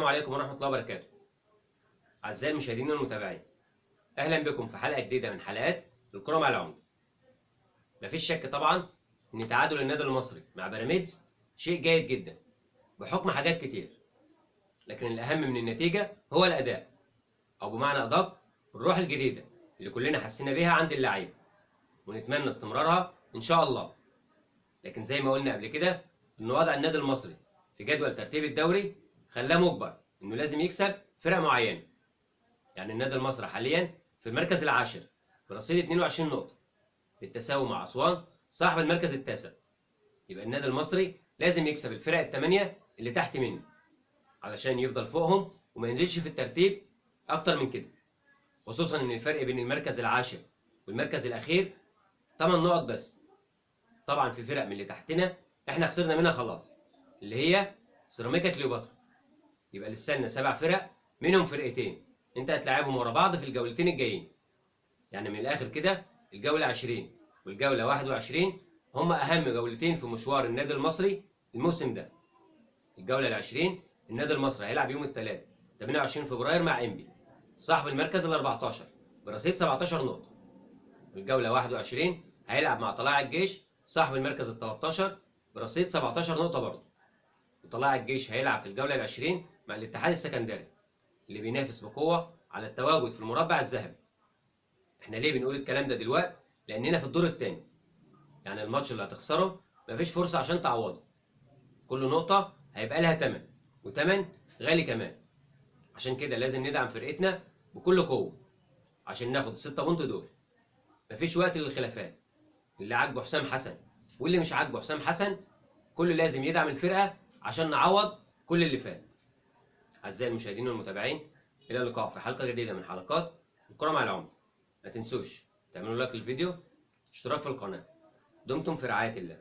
عليكم ورحمة الله وبركاته. أعزائي المشاهدين والمتابعين، أهلا بكم في حلقة جديدة من حلقات الكرة مع العمدة. مفيش شك طبعا إن تعادل النادي المصري مع بيراميدز شيء جيد جدا بحكم حاجات كتير، لكن الأهم من النتيجة هو الأداء، أو بمعنى أدق الروح الجديدة اللي كلنا حسينا بيها عند اللعيبة، ونتمنى استمرارها إن شاء الله. لكن زي ما قلنا قبل كده إن وضع النادي المصري في جدول ترتيب الدوري خلاه مجبر إنه لازم يكسب فرق معينة. يعني النادي المصري حاليا في المركز العاشر برصيد 22 نقطة بالتساوي مع أسوان صاحب المركز التاسع. يبقى النادي المصري لازم يكسب الفرق الثمانية اللي تحت منه علشان يفضل فوقهم وما ينزلش في الترتيب أكتر من كده، خصوصا إن الفرق بين المركز العاشر والمركز الأخير 8 نقط بس. طبعا في فرق من اللي تحتنا احنا خسرنا منها خلاص، اللي هي سيراميكا كليوباترا. يبقى لسه لنا 7 فرق، منهم فرقتين انت هتلاعبهم ورا بعض في الجولتين الجايين. يعني من الاخر كده الجولة 20 والجوله 21 هم اهم جولتين في مشوار النادي المصري الموسم ده. الجولة 20 النادي المصري هيلعب يوم الثلاث 28 فبراير مع انبي صاحب المركز ال 14 برصيد 17 نقطة. الجولة 21 هيلعب مع طلائع الجيش صاحب المركز ال 13 برصيد 17 نقطة برضه. وطلائع الجيش هيلعب في الجولة 20 مع الاتحاد السكندري اللي بينافس بقوة على التواجد في المربع الذهبي. احنا ليه بنقول الكلام ده دلوقتي؟ لأننا في الدور الثاني، يعني الماتش اللي هتخسره مفيش فرصة عشان تعوضه، كل نقطة هيبقى لها تمن، وتمن غالي كمان. عشان كده لازم ندعم فرقتنا بكل قوة عشان ناخد ال6 بونت دول. مفيش وقت للخلافات، اللي عاجبه حسام حسن واللي مش عاجبه حسام حسن كله لازم يدعم الفرقة عشان نعوض كل اللي فات. أعزائي المشاهدين والمتابعين، إلى اللقاء في حلقة جديدة من حلقات الكرة مع العمدة. ما تنسوش تعملوا لايك للفيديو، اشتراك في القناة. دمتم في رعاية الله.